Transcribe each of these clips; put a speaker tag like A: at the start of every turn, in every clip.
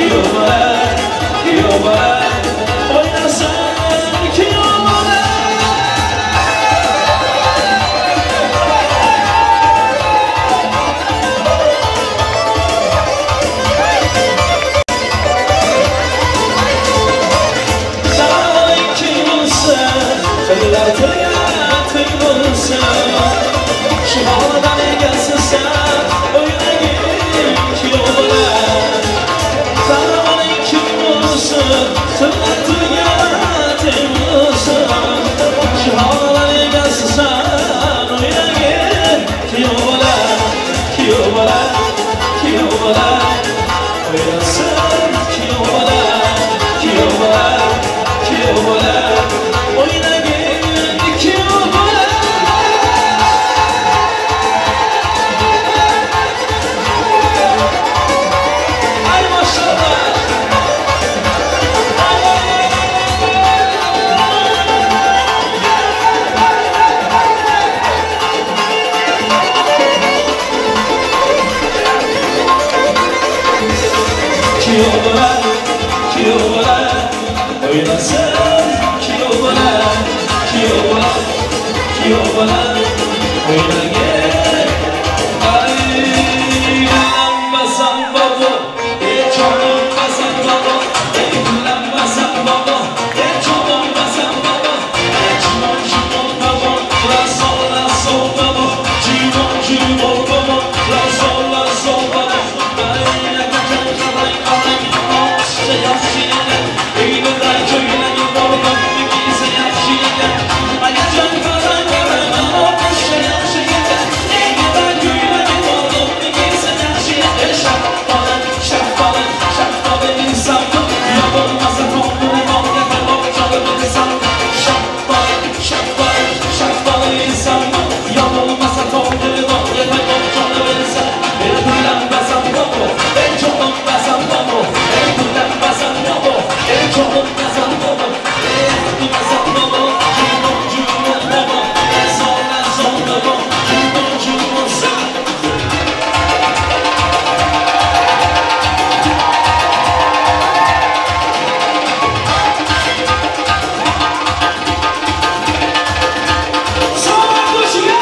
A: Kuyov bola, kuyov bola, o'ynasin kuyov bola. Dağların kim olsa, Tırlar tırga teng bo'lsa, Shu xonadon egasisan, O'ynagin kuyov bola. Dağların kim bo'lsa, Tırlar tırga teng bo'lsa, Shu xonadon egasisan, O'ynagin kuyov bola, kuyov bola, kuyov bola. O'ynasin kuyov bola, kuyov bola, kuyov bola. O'ynagin kuyov bola. Ay maşallah. Ay ay ay ay. Kuyov bola, kuyov bola, o'ynasin kuyov bola, kuyov bola, kuyov bola, o'ynagin. Ay, uylanmasam bobo, ey chololmasam bobo, ey uylanmasam bobo, ey chololmasam bobo, ey chimon chimon bobo, la sol la sol bobo, chimon chimon bobo, la sol la sol bobo. Ay, qachon qarang qarang, oqishcha yaxshi ekan, uyda ko'ylagi bordim, kiysa yaxshi ekan. Ay, qachon qarang qarang, oqishcha yaxshi ekan, uyda ko'ylagi bordim, kiysa yaxshi ekan. Shaftoli, shaftoli, shaftoli inson, yo bo'lmasa to'ng'ini nonga qamoq cholib inson. Shaftoli, shaftoli, shaftoli inson, yo bo'lmasa to'ng'ini nonga qamoq cholib inson. Ey uylanmasam bobo, ey cho'qinmasam bobo, ey uylanmasam bobo, ey cho'qinmasam bobo, ey qilmasam bobo, jumon jumon bobo, ey sola sol bobo, jumon jumon sa. Sağ koşuyor.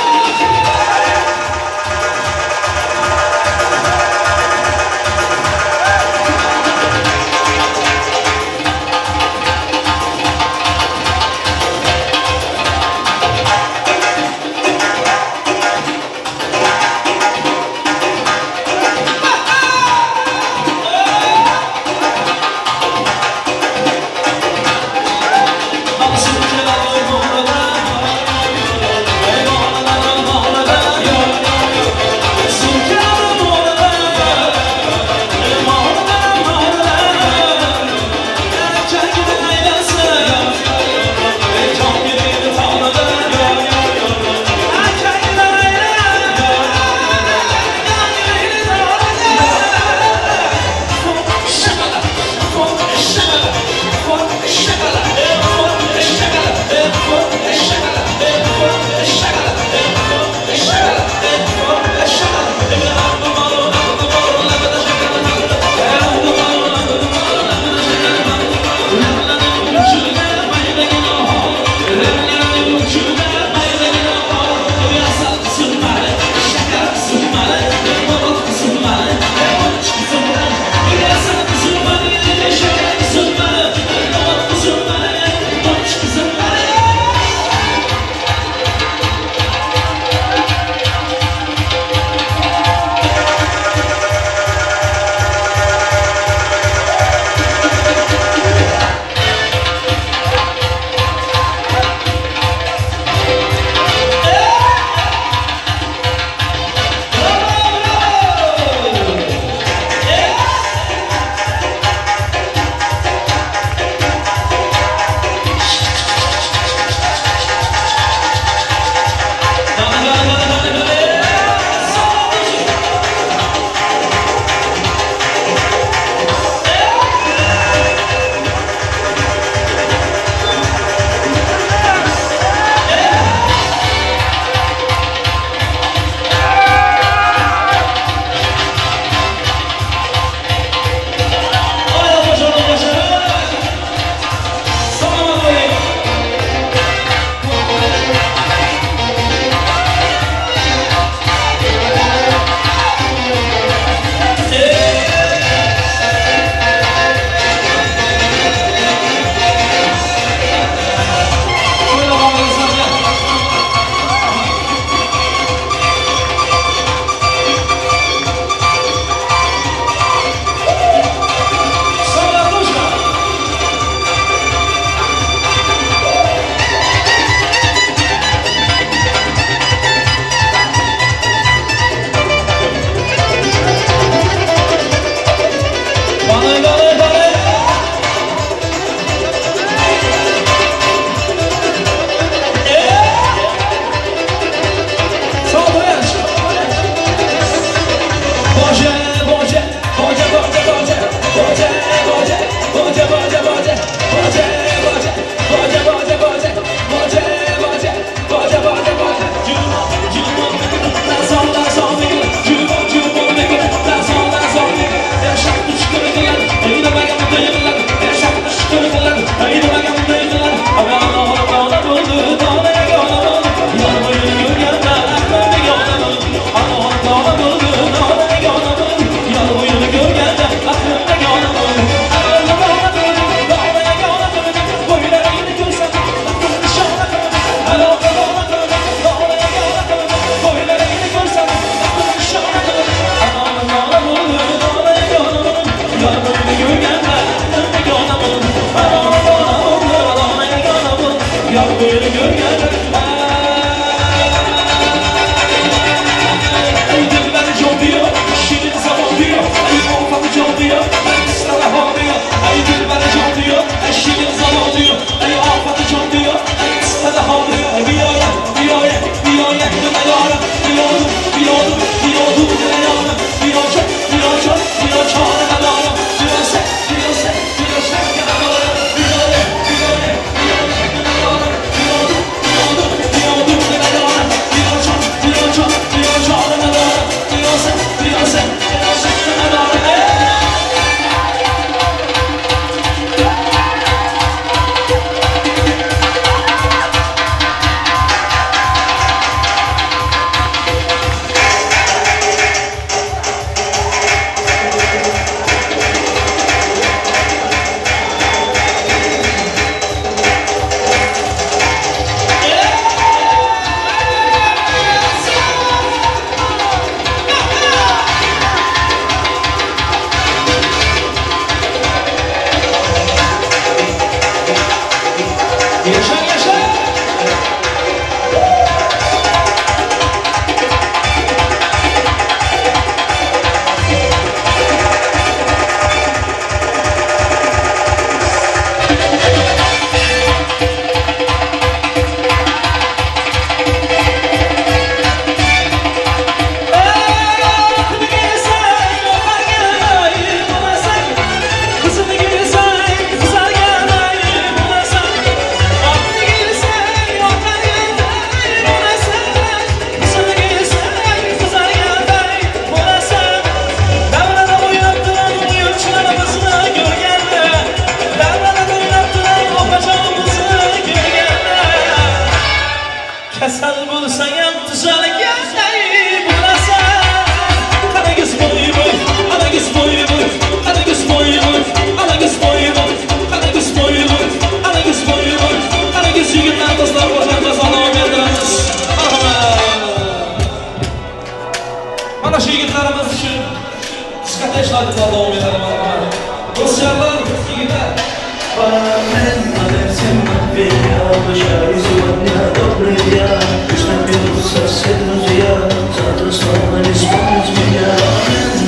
A: от меня Угощаю сегодня добрый я Пусть напьются все друзья Завтра снова не вспомнить меня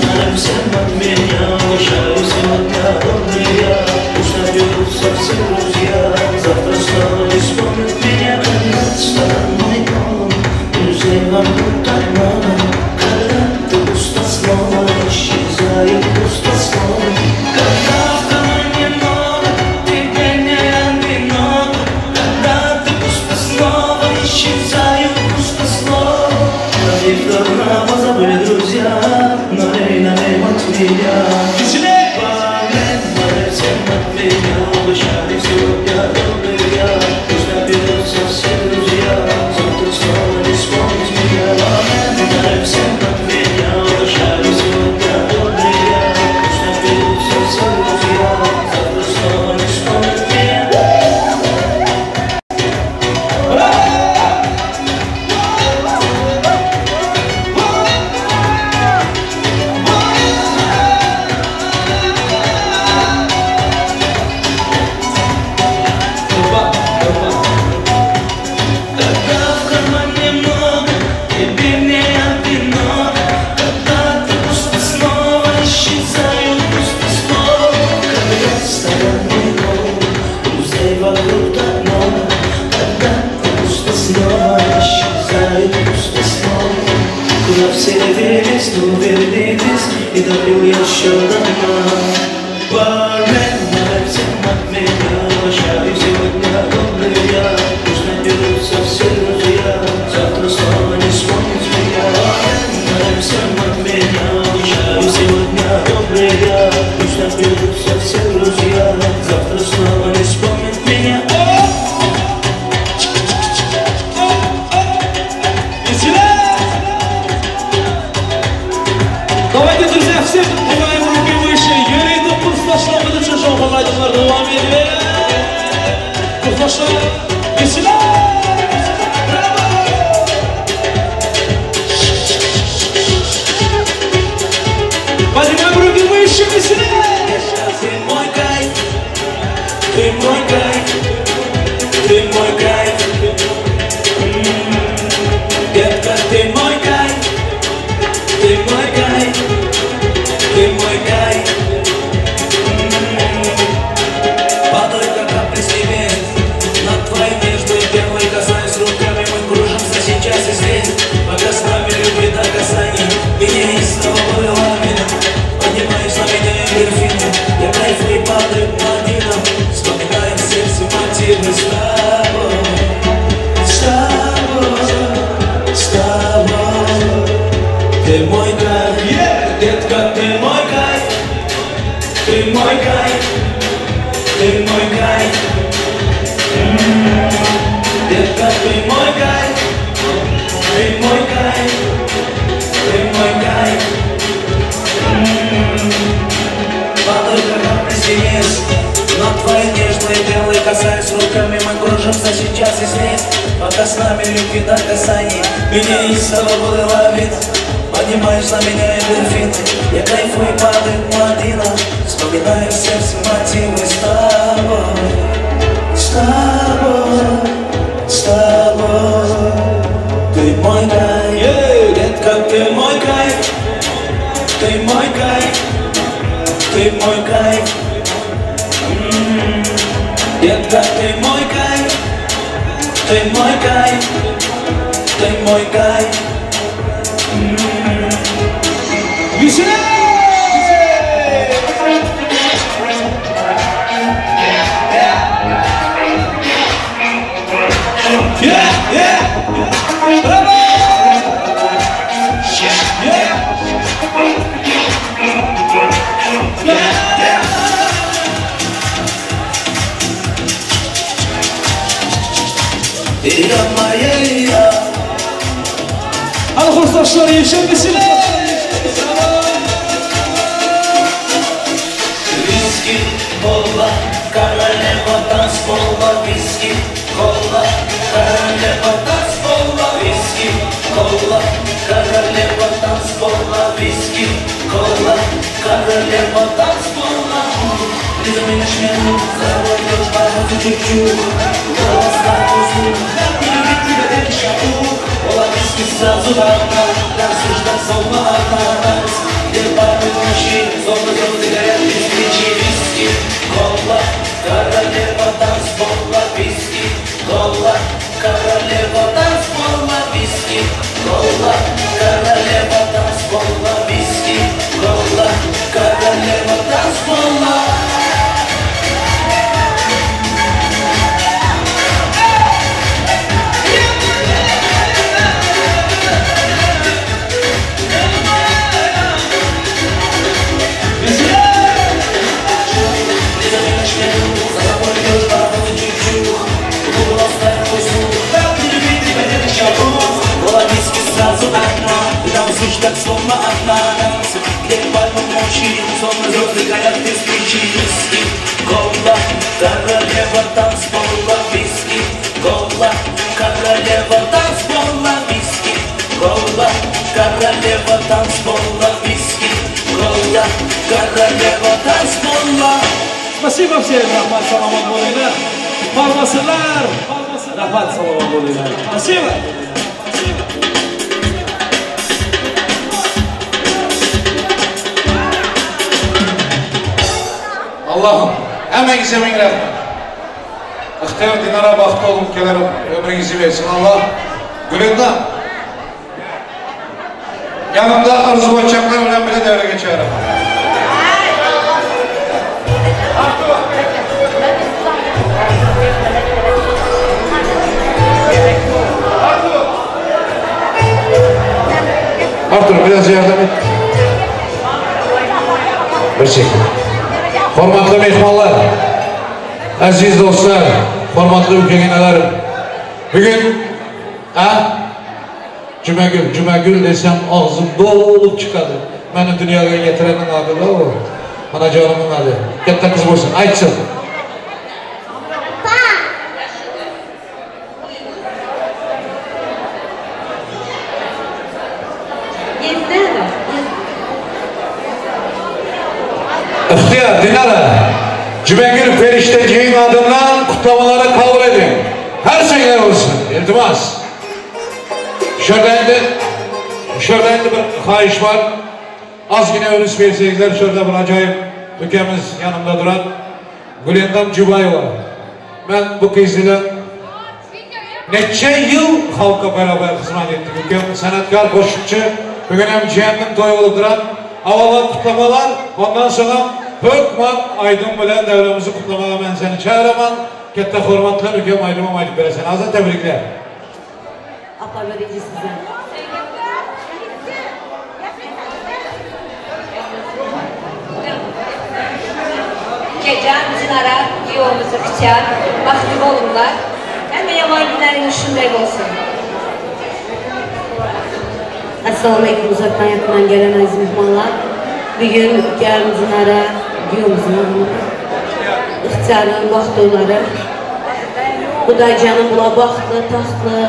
A: Бармен, всем от меня Угощаю сегодня добрый я Пусть напьются все друзья Завтра снова не вспомнят меня Когда стороной полон Друзей вокруг так много Когда ты пусто снова Исчезает пустословно Когда в кармане много Тебе не одиноко Когда ты пусто снова Исчезают пустословно Их давно позабыли друзья Налей, налей от меня
B: Веселей!
A: Бармен, налей всем от меня Угощали сегодня добрый я Пусть напьются все друзья Завтра снова не вспомнить меня Бармен, налей всем от меня Угощали сегодня добрый я Пусть напьются все друзья Завтра снова не вспомнить меня
B: Опа, опа.
A: Когда в кармане много, тебе не одиноко. Когда ты пусто снова, исчезают пустословно. Когда стороной полон, друзей вокруг так много. Когда ты пусто снова, исчезают пустословно. Куда все делись, ну вернитесь, и допил еще до дна. Бармен, налей всем от меня, угощаю сегодня добрый я. Пусть напьются все друзья, завтра снова не вспомнить меня. Бармен, налей всем от меня, угощаю сегодня добрый я. Пусть напьются все друзья, завтра снова не вспомнят меня.
B: Веселей! Давайте, друзья, все поднимаем руки выше. Ýörite kursdaşlarymyz üçin şowhunly aýdymlar dowam edýär. Kursdaşlar, веселей! Bravo! Поднимаем руки выше, веселей!
A: Ты мой кайф, ты мой кайф, ты мой кайф. Детка, ты мой кайф, ты мой кайф, ты мой кайф. Падаю, как капли с небес, на твои нежные белые касаюсь руками, мы кружимся сейчас и здесь, пока с нами любви до касаний, меня неистово лавина, поднимаюсь на меня эндорфины, я кайфую и падаю младином, вспоминая все все мотивы с тобой, с тобой, с тобой. Ты мой кайф, детка, ты мой кайф, ты мой кайф, ты мой кайф. Детка, ты мой кайф, ты мой кайф, ты мой кайф. Падаю, как капли с небес, на твои нежные белые касаюсь руками, мы кружимся сейчас и здесь, пока с нами любви до касаний, меня неистово была лавина, поднимаешь на меня эндорфины, я кайфую и падаю младина, вспоминаю все все мотивы с тобой, с тобой, с тобой. Ты мой кайф, детка, ты мой кайф, ты мой кайф, ты мой кайф. Детка, ты мой кайф, ты мой кайф, ты мой кайф.
B: Веселей! Yeah, yeah! Bravo! Yeah! Yeah!
A: Я моя, я.
B: Hany kursdaşlar ýeşil веселей!
A: Виски, кола, королева танцпола, виски, кола, королева танцпола, виски, кола, королева танцпола, виски, кола, королева танцпола.
B: Спасибо всем, Rahmat salomat bo'linglar. Bormasinlar. Rahmat salomat bo'linglar. Спасибо.
C: Allah'ım hemenize min rahmet. İhtiyar dinara bahtı olun kelerim ömrünüzü versin Allah. Gülendam. Yanımda Arzu Bacaklar bilen bile devre geçerim. Artur biraz yardım et. Bir sekund. Hormatly mehmonlar, aziz do'stlar, hormatli ukaginalarim. Bugun ha? Jumagul, Jumagul desem og'zim bo'lib chiqadi. Meni dunyoga getiranning adi o. Onajonimning adi. Katta qiz bo'lsin, aytsin. İhtiyar, Dinara, Cümegül Perişteciğin adından kutlamaları kabul edin. Her şeyler olsun, iltimas. Şurada indi, şurada indi bir xahiş var. Az yine ölüs verseyizler, şurada bir acayip ülkemiz yanımda duran Gülendam Cubayeva. Ben bu kız ile neçe yıl halka beraber hizmet ettik. Ülkem sanatkar, koşukçu, bugün hem cehennem toyu olup duran havalar, kutlamalar, ondan sonra Hökman Aydın bilen devremizi kutlamaya ben seni çağıraman. Katta hurmatlar ülkem Aydın'a aytıp beresen. Azat tebrikler.
D: Apa verici size. Gecem Cinara, yolumuzu bıçak, bahtı olurlar. Hem yaman günlerin ışığında olsun. Assalamu aleyküm uzaktan yakından gelen aziz mehmanlar. Bugün ülkem Cinara, yolumuzun ixtiyarın baxtı onları. Xudaycanın bula baxtlı, taxtlı,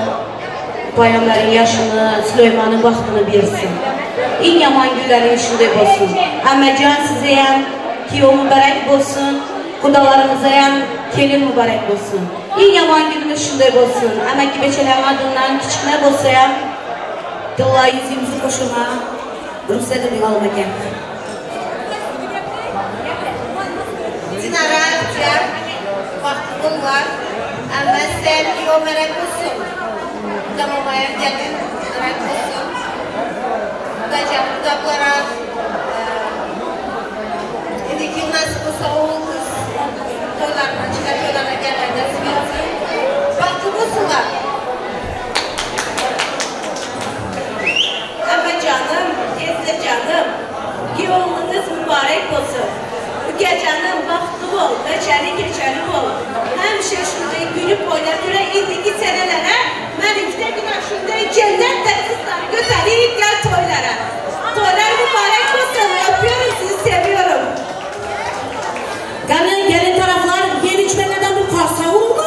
D: Peygamberin yaşını, Süleyman'ın baxtını versin. En yaman günlerin içinde olsun. Əmməcan size hem ki o mübarek olsun, Xudalarımıza hem kelin mübarek olsun. En yaman günün içinde olsun. Əməki beçələrin adından kiçikmə olsa hem, Dilla yüzümüzü koşuma, ruhsat edin almak hem.
E: Dinara, Cem, baxtlı Əmmə sen ki o mərək olsun. Damamaya gelin, mərək olsun. Dacam, budaklara, indiki nasip olsa oğul kız toylarına, çıkar toylarına gelmek nasip etsin. Baxtlı olsunlar.
D: Əmmə canım, Gezdir canım, yolunuz mübarek olsun. Ülke canım, baxtlı ol, bəçəli keçəli ol. Həmişə şunda gülüb oynatır, indiki sənələrə, mənimkdə günah şunda cənnət də kızlar götürüp gel toylara. Toylar mübarek olsun, öpüyorum sizi, seviyorum. Qanın gelin taraflar, yeni içmelerden bu parça oldu.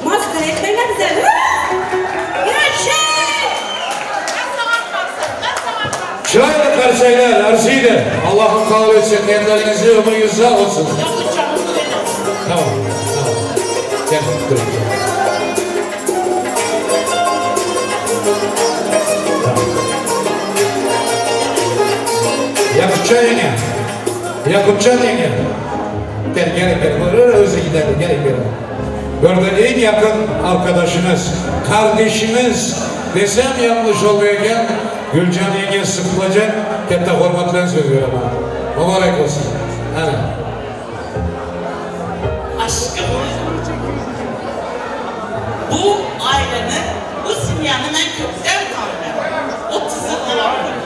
D: Maskara etmeyle bize. Yaşa!
C: Şöyle karsaylar, arzıyla. Allah'ın kabul etsin, niyetlerinizi, ömrünüz sağ olsun. Tamam. Tamam. Gel, dur. Yakupcan yenge. Yakupcan yenge. Gel gel gel. Böyle özü gider. Gel gel. Burada en yakın arkadaşınız, kardeşiniz desem yanlış olmayacak. Gülcan yenge sıkılacak. Katta hurmat bilan söz beraman. Mübarek olsun. Ana.
F: Aşkım. Bu aileni, bu simyanı ben kökten tanıdım. 30 yıl olabilir.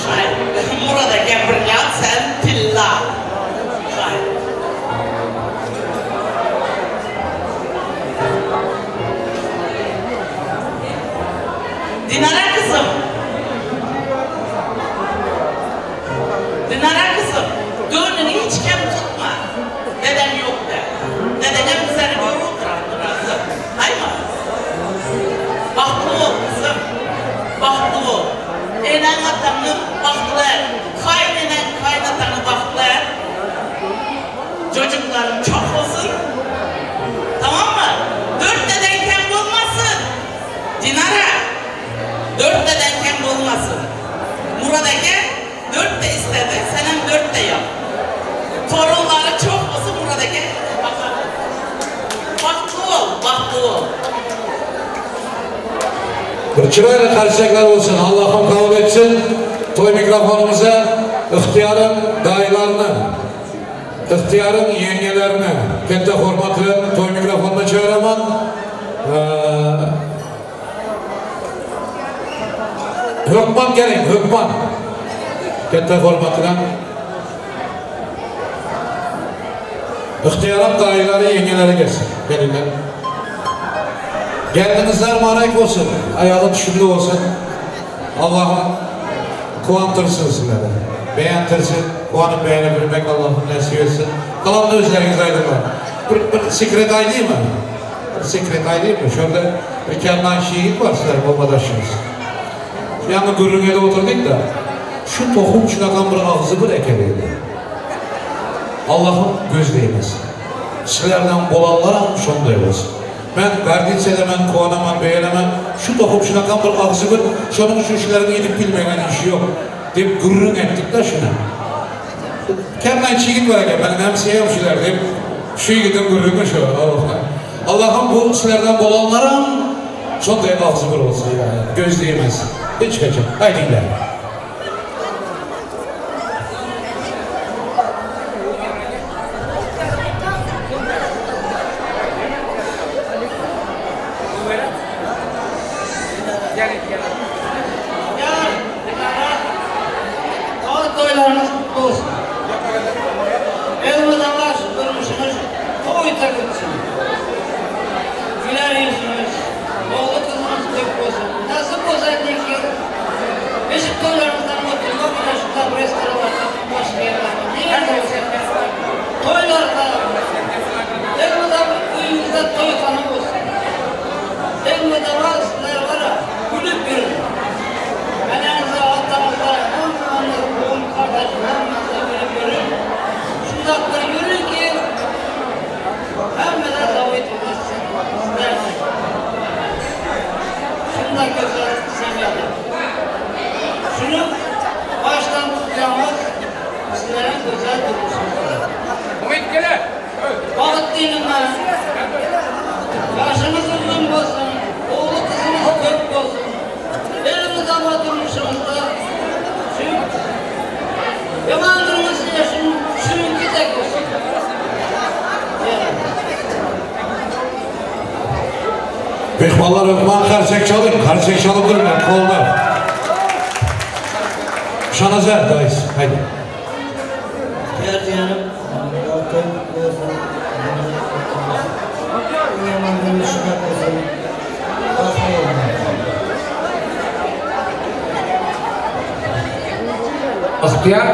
F: Hayır, Murad aka brilliant, sen tilla. Hayır. Dinara kızım. Dinara kızım, gönlünü hiç kem tutma. Dedem yok de. Dedem seni görür razı. Hayır mı? Bahtlı ol kızım. Bahtlı ol. Enen atanı bahtlı. Kaynenen kaynatanı bahtlı. Çocukların çok olsun. Tamam mı? Dört deden kem olmasın. Dinara. Dört deden kem olmasın. Murad aka dört de istedi. Sen hem dört de yap. Torunları çok olsun Murad aka. Bakalım. Bahtlı ol, bahtlı ol.
C: Bir chiroyli qarsaklar bo'lsin. Allohim qabul etsin. To'y mikrofonimizni ixtiyorim dayılarını, ixtiyorim yengelerini katta hurmat bilan to'y mikrofonuna chaqiraman. Hökman keling, hökman. Katta hurmat bilan. Ixtiyorim dayıları, yengeleri gelsin. Kelinglar. Geldinizler mübarek olsun. Ayağı düşümlü olsun. Allah'ım kuvantırsın sizleri. Beğentirsin. Kuvanıp beğenebilmek Allah'ım nasip etsin. Kalan da özleriniz aydınlar. Bir, bir sekret aydayım mı? Bir sekret aydayım mı? Şurada bir kendan şiir var sizler babadaşınız. Yani gürrüňe oturduk da şu tohum şunakan bir ağzı bir ekeliydi. Allah'ım göz değmesin. Sizlerden bolanlar şonday olsun. Ben verdiyse de ben kuvanamam, beğenemem. Şu tohum şunakan bir ağzı bir, şonun şu işlerini edip bilmeyen işi yok. Deyip gürrüň ettik de şuna. Kemden çiğit var eken, ben hem sevim şular deyip, şu yiğitin gürrüňü şu. Allah'ım bu sizlerden bolanlara şonday ağzı bir olsun yani. Göz değmez. Hiç kaçın. Haydi gidelim.
G: Toylarınız kutlu olsun. Elmadalar durmuşunuz, toy takılsın. Güler yüzünüz, oğlu kızınız kök olsun. Nasıl olsa ki, beşik toylarınızdan mutlu, bakın şu restoranlarda, başka yerlerde, ne yerde olsa, toylarda, elmada köyünüzde toy hanım olsun. Elmadalar sizler var ya, gülüp yürün. Enenize, atanıza, hemmeniz, oğul kardeş, hemmenize gülüp yürün. Şundak bir yürün ki, hemmene zavit olmasın, sizler. Şundak güzel semiyatı. Şunu baştan tutacağımız, sizlerin güzel durmuşsunuz. Baht değilim ben. Yaşınız uzun olsun, oğlu kızınız kök olsun. Elimiz ama durmuşumuzda, şu yaman durmuşsun ya, şununki tek olsun.
C: Mehmanlar hökman qarsak çalın, qarsak çalıp durun, kollar. Şanazar dayıs, haydi.
H: Gel canım. Toy kutlu olsun. Yaman durmuşuna olsun. Bahtlı olun.
I: Ihtiyar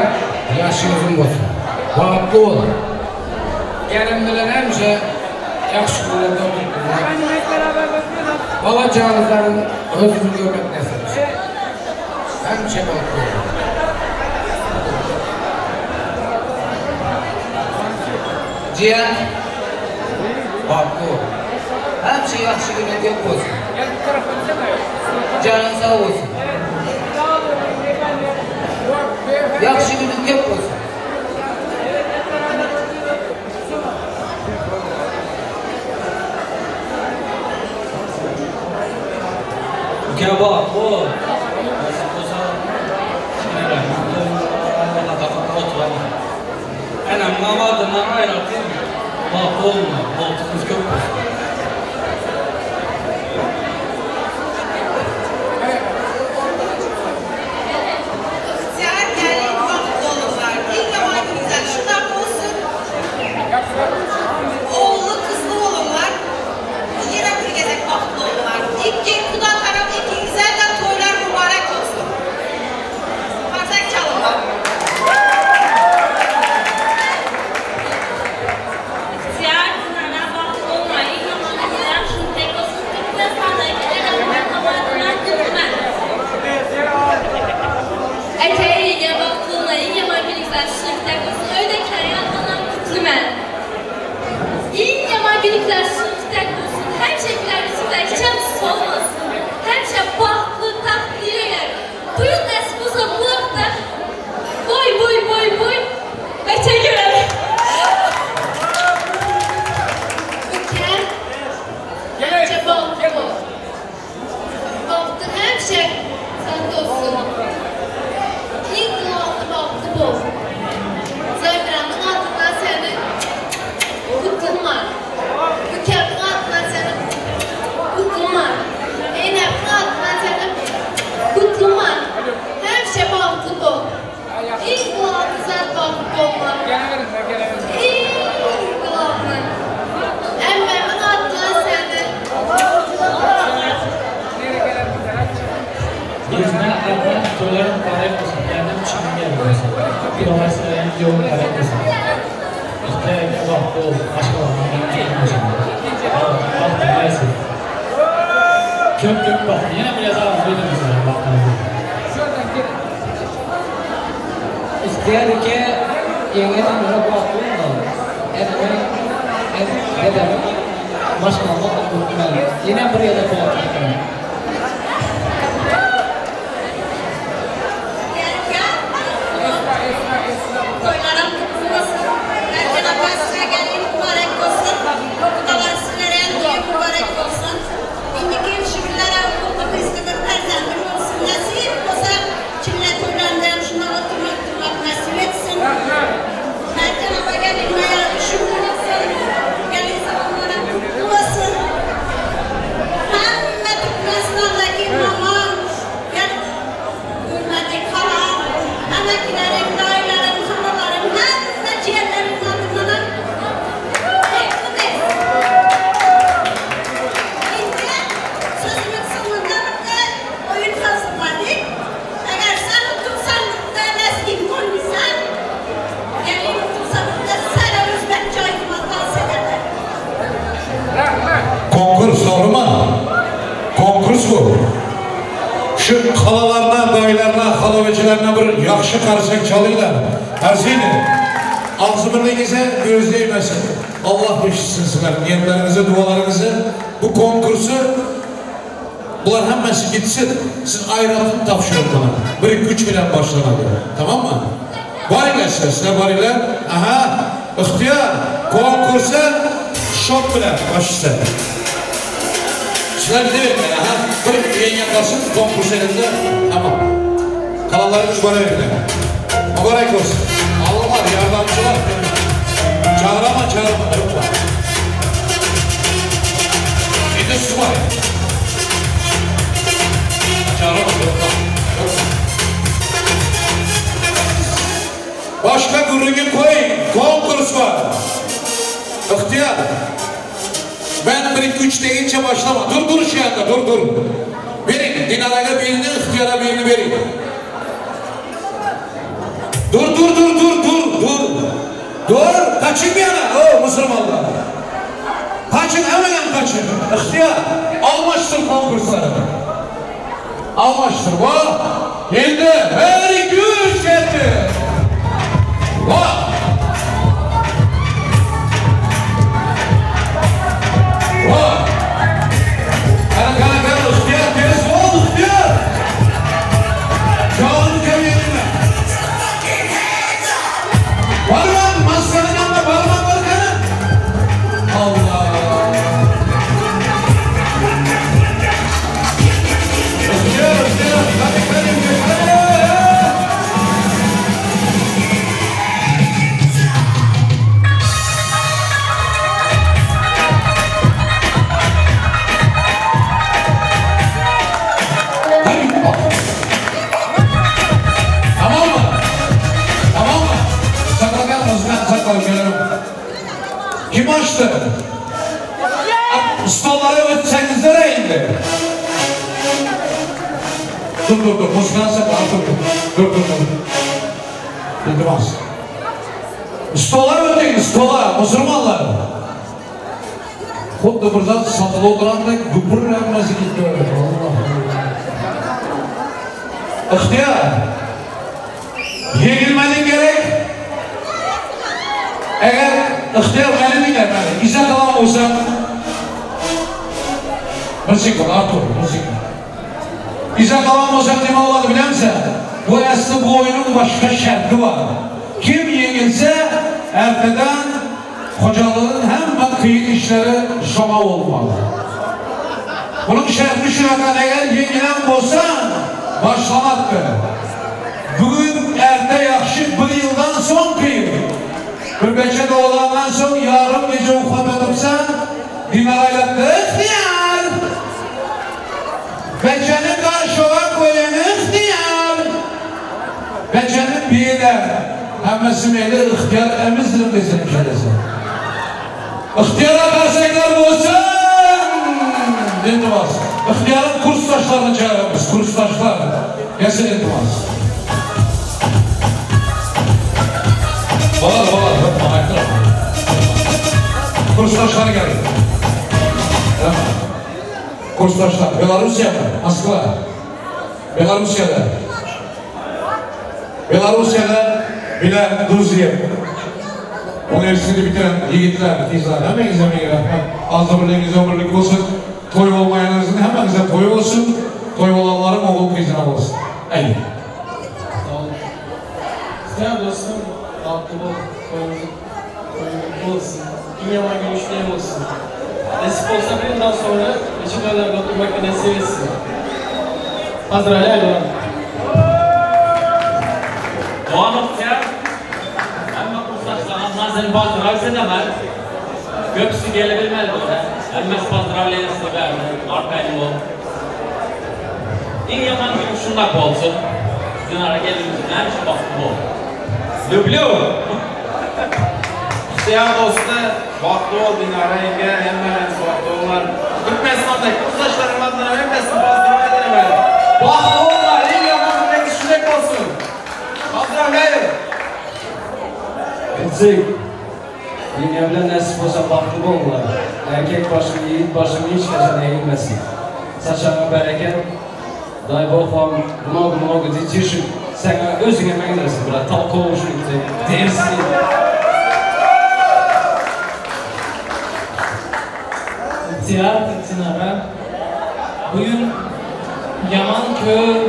I: yaşın uzun olsun. Bahtlı olun. Gelin bilen hemşe yaxşı günlerde oturtturlar. Bala çağınızların özünü görmek nasip etsin. Hemşe bahtlı olun. Jiýen, bagtly bol. Hemişe ýagşy günüň köp bolsun. Janyň sag bolsun. Ýagşy günüň köp bolsun.
A: Uka bagtly bol. Nasip bolsa, kiçineräk oturalım. Enem namazyndan aýratyn bagtly bolma, bagtyňyz köp bolsun.
E: Ihtiyar gelin bahtlı olurlar. İlk yaman güzel şundan olsun. Oğullu kızlı olurlar. Yine bir gezek bahtlı olurlar. İlk kuda taraf ilk güzelden toylar mübarek olsun. Partak çalınlar.
J: İhtiyar Dinara bahtlı olma. İlk yaman güzel şun tek olsun. Türkmenistan'daki enemden amadından kutlumen. Eteği yenge bahtlı olma. İlk yaman güzel şun tek olsun. Öydeki adından kutlumen. İlk yaman günlükler şun tek olsun. Həmişə gülər üzülər, heç solmasın. Həmişə bahtlı, taxtlı yürüyər. Bu yıl nəsib olsa bu vaxtda boy boy boy boy bəçə görəlim.
K: Ülkem həmişə bahtlı ol. Bahtın həmişə səndə olsun. İnqilablı bahtlı ol. Zəmiranın adından səni kutluman. Ülkemin adından səni kutluman. Zeynep'in adından səni kutluman. Həmişə bahtlı ol. İnqilablı sən bahtlı olma. İnqilablı. Əmməmin adından səni
A: Yüzüne adına toyların mübarek olsun. Geldim çimine olsun. Bir olay sırayın yolun mübarek olsun. İhtiyar bahtlı ol. Maşallah. Bahtlı gelsin. Köp köp bahtlı. Yine biraz arzu edin bahtınızı.
I: İhtiyar ike ýeňňenin ýöne bagtly bolmaly. Eneme, en dedemi maşgalama kutluman. Ýene bir ýerde bagtly bolmaly.
E: Toylarım kutlu olsun. Erken Abbas'ına gelin mübarek olsun. Kudalar sizlere düğün mübarek olsun. İndiki şükürlere kutluk istedim perzendim olsun. Nasip olsa kimle toylandım şundan oturmak durmak nasip etsin. Erken Abba gelin ayağı şükür olsun. Gelin zamanlara kutlu olsun. Hemme Türkmenistan'daki mamam, gel hürmetli kalan, emekilerim, dayılarım, halalarım, hemme ciğerlerim adından kutlu etsin. Şimdi sözümün sonunda bir de oyun hazırladık. Eğer sen otursan da lezgin koysan, gelin otursan da sen Özbekçe dans ederler.
C: Konkurs doğru mu? Konkurs bu. Şu halalarına, dayılarına, halavecilerine bir yaxşı karsak çalıyorlar. Erzini. Ağzımın göz değmesin. Allah eşitsin sizler. Niyetlerinizi, dualarınızı. Bu konkursu Bular hemmesi gitsin. Siz ayrıntını tapşırın bana. Bir iki üç bilen başlanadı. Tamam mı? Var ile sesler var ile. Aha. İhtiyar. Konkursa şok bilen başlasın. Sizler gidelim. Aha. Bir yenge kalsın konkurs elinde. Tamam. Kalanlarınız bana verin. Mübarek olsun. Allah var yardımcılar. Çağırama çağırma. Yok var. Bir de su var. Çağırama yok var. Yok. Başka gürrüňi koy. Konkurs var. İhtiyar. Ben 1 2 3 deyince başlama. Dur dur şu yanda dur dur. Verin. Dinara'ya birini, ihtiyara birini verin. Dur dur dur dur dur dur. Dur. Kaçın bir yana. O Müslümanlar. Kaçın hemen kaçın. İhtiyar. Almıştır konkursları. Almıştır. Bak. Şimdi her iki üç geldi. Bak. Kim açdy? Stollara ötseňizlere indi. Dur dur dur, muzykany sakla, dur dur. Dur dur dur. Iltimas. Stola ötüň, stola, musulmanlar. Xuddi bir zat satylyp oturandek güpür hemmesi gitdi. Allah Allah. Ihtiyar. Ýeňilmediň gerek? Eger Ihtiyar meni diňle meni. Yza galan bolsaň Bir sekund Artur, bir sekund. Yza galan bolsaň neme bolady bilemsen? Bu äsli bu oýnuň başga şerti bar. Kim ýeňilse erteden hojalygyň hemme kyn işleri şoňa bolmaly. Munuň şerti şunakan eger ýeňilen bolsaň başlamakdyr. Bu gün erte ýagşy bir ýyldan soň kyn. Bir beçe doglandan soň ýarym gije uklap ýatypsaň dinar aýlapdy Ygtyýar! Beçeni garşoga goýan Ygtyýar! Beçeni bile hemmesi meýli Ygtyýar emizdirin desem şeýlese. Ygtyýara garsaklar bolsun! Iltimas. Ygtyýaryň kursdaşlaryny çagyramyz. Kursdaşlar. Gelsin iltimas. Bolar, bolar. Hökman aýtdyraryn. Kursdaşlar geliň. Kursdaşlar. Belarussiýamy? Moskwa. Belarussiýada. Belarussiýada bile duz iýip, uniwersiteti bitiren ýigitler, gyzlar hemmäňize ming rahmet. Agzybirligiňiz ömürlik bolsun. Toý bolmaýanlaryňyzyň hemmäňize toý bolsun. Toý bolanlaryň ogul gyzyna bolsun. Aý.
I: Sag boluň. Isleýän dostum bagtly bol, toýuňyz toýuň gutly bolsun. Iň ýaman gün üçleý bolsun. Nesip bolsa bir ýyldan soňra neçe toýlarda oturmak nesip etsin. Pozdrawlýaýu.
A: Dogan Ygtyýar, hemme kursdaşlaryňa seni pozdrawit edemen. Köpüsi gelebilmedi bize. Hemmesi pozdrawleniýasyny berdi. Arkaýyn bol. Iň ýaman günüň şundak bolsun. Dinara gelnimiz näme üçin bagtly bol. Lýublýu!
L: Ygtyýar dosty, bagtly bol Dinara ýeňňe, hemmeleriniz bagtly bollar. Türkmenistandaky kursdaşlaryň adyndan hemmesini pozdrawit edemen. Bagtly bollar, iň ýaman günleriňiz şundek bolsun. Pozdrawlýaýu!
M: Gyzjyk, ýeňňe bilen nesip bolsa bagtly bollar. Erkek başyň, ýigit başyň hiç haçan egilmesin. Saçagyňa bereket. Daý bog wam mnogo mnogo detişek saňa özüňe meňzersiň brat tolkowşnik ty dersiý.
I: Teatr Dinara bu gün ýaman köp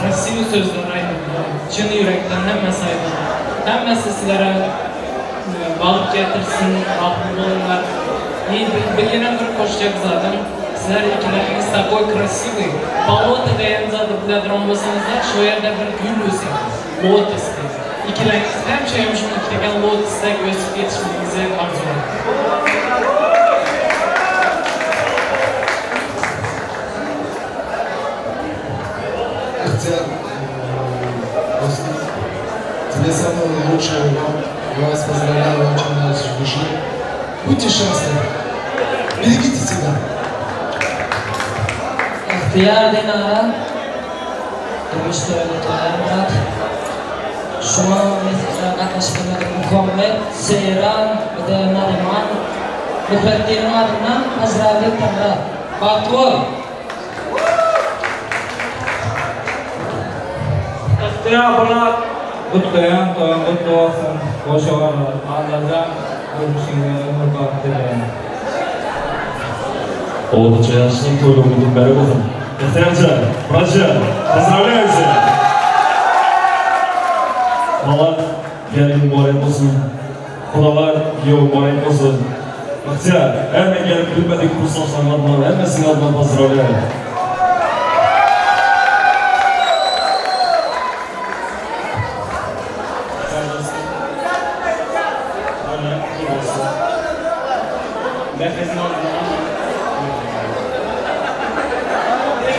I: krasiwy sözler aýdyldy çyn ýürekden hemmesi aýdyldy hemmesi sizlere bagt getirsin bagtly boluňlar i bir ýene bir goşjak zadym Sizler ikileriňiz takoý krasiwyý Bolota deýen zady bile duran bolsaňyzlar şo ýerde bir gül ösýär lotos diýip ikileriňiz hemşe hem şuny iklegen lotosdek ösüp ýetişmegiňizi arzuwlaýan.
N: Ygtyýar dostum тебе самого лучшего вам я вас поздравляю очень от души будьте счастливы берегите себя.
G: Ygtyýar Dinara durmuş toýuny gutlaýar Myrat. Şuňa mesele gatnaşyp bilmedik Muhammet, Seýran we-de Naryman Muhretdiniň adyndan Azrabil Taňra. Bagtly bol!
O: Ygtyýar Myrat gutlaýan toýuň gutly bolsun goşa barlar Allajan durmuşyňda ömür bagt dileýän.
A: Ortaça ýaşynyň toýlugyny mübärek bolsun.
B: Ygtyýarjan, Myratjan, pozdrawlýaýu seni! Malat, gelin mübarek bolsun. Gudalar, giýew mübarek bolsun. Ygtyýar, hemme gelip bilmedik kursdaşlaryň adyndan hemmesiniň adyndan pozdrawlýaýu.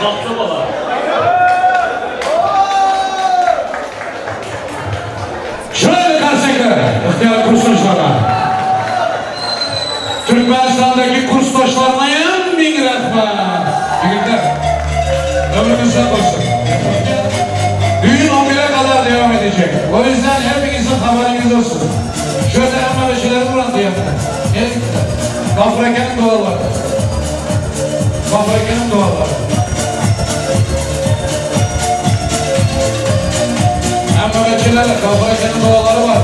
B: Bagtly bolar.
C: Çyraýly garsaklar, ygtyýarly kursdaşlara. Türkmenistan'daki kursdaşlarına en bin rahmet. Yigitler, ömrünüz olsun. Düğün 11'e kadar devam edecek. O yüzden hepinizin haberiniz olsun. Şöyle hemen şeyleri burandı yanına. Nereye gittiler? Gafreke'nin duaları. Gafreke'nin duaları. Hem Mehmetçilerle Gafreke'nin duaları var.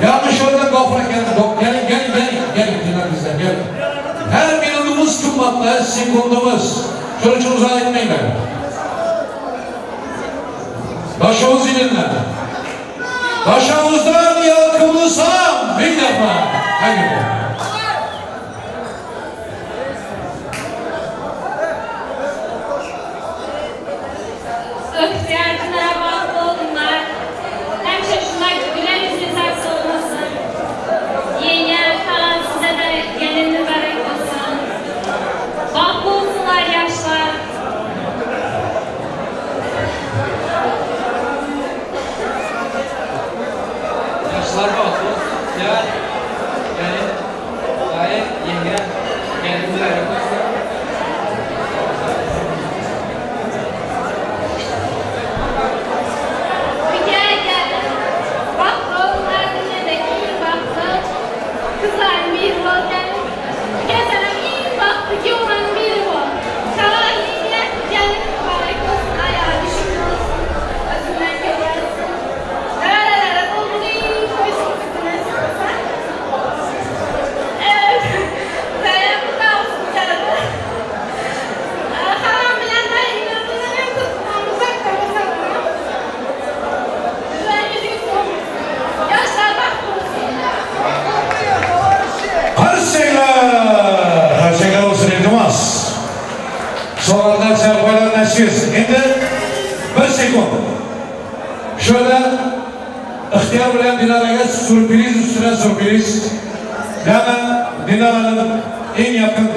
C: Yanlış orada Gafreke'nin gelin gelin gelin gelin dinler bizden gelin. Her minutumuz kımmatlı, her sekundumuz. Şunun için uzağa etmeyin. Başımız ilinle. Başımızdan yalkımlı salam bir defa. Haydi.
J: Öhtiyarcılar, baxtlı olunlar. Həmişə şunlar gülər yüzünüz əks olmasın. Yengə, xalam sizə də gəlin mübarək olsun. Baxtlı olsunlar yaşlar.
O: Yaşlar baxtlı olsun. Gel, gelin, dayı, yenge, gelin mübarək olsun.
J: Gel gel. Baxtlı olsunlar dünyadaki en baxtlı kızların biri ol. Gel sana en baxtlı ki olanın biri ol. Xalam, yengə, gəlin mübarək olsun. Ayağı düşük olsun. Özündən kökəlsin. Öyle doldurayım, koysun fitness. Evet. Ben bu da olsun canım. Xalam bilen dayımın adından hem tutmam, uzak da olsam. Güzel yüzünüz olmasın. Yaşlar bahtlı olsun.
C: Her şeyler, her şeyler olsun iltimas. Sonradan serpaylar nesiz. Şimdi bir sekund. Şöyle ihtiyar bilen Dilara'ya sürpriz üstüne sürpriz. Hemen Dilara'nın en yakın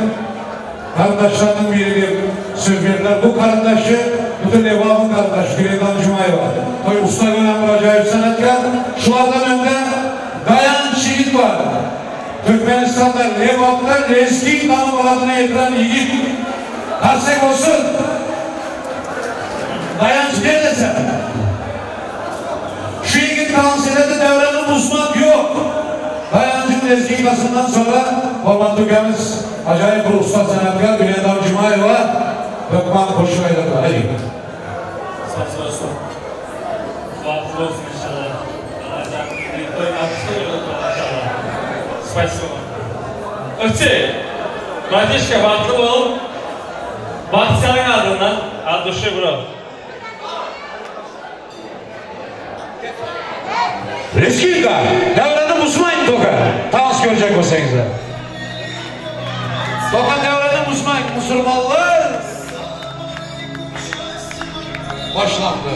C: kardeşlerinin biri bir söz verirler. Bu kardeşi bütün Lebab'ın kardeşi Gülendam Cumayeva. Tabii usta gören bir acayip sanatkar. Şulardan önde Dayan Şehit var. Türkmenistan'da Lebab'da Lezgin tanım adına getiren yiğit. Karsek olsun. Dayanç neredesin? Şu yiğit kanserinde devrenin uzman yok. Dayancın lezginkasından sonra Orman Türk'emiz acayip bir usta sanatkar Gülendam Cumayeva Hökman koşu ayırdı. Hadi.
B: Sağ olsun. Baxtlı olsun inşallah. İnşallah. Спасибо. Ötü, Братишка, baxtlı ol. Baxt senin adından. От души, bro.
C: Lezginka, devreni uzmayın toka. Tans görecek olsanız. Toka devreni uzmayın, Müslümanlar. Başlandı.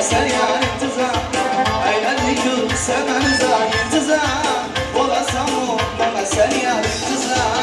A: bana sen yar intizar Eyledin ki sen beni zar intizar Olasam o bana sen yar intizar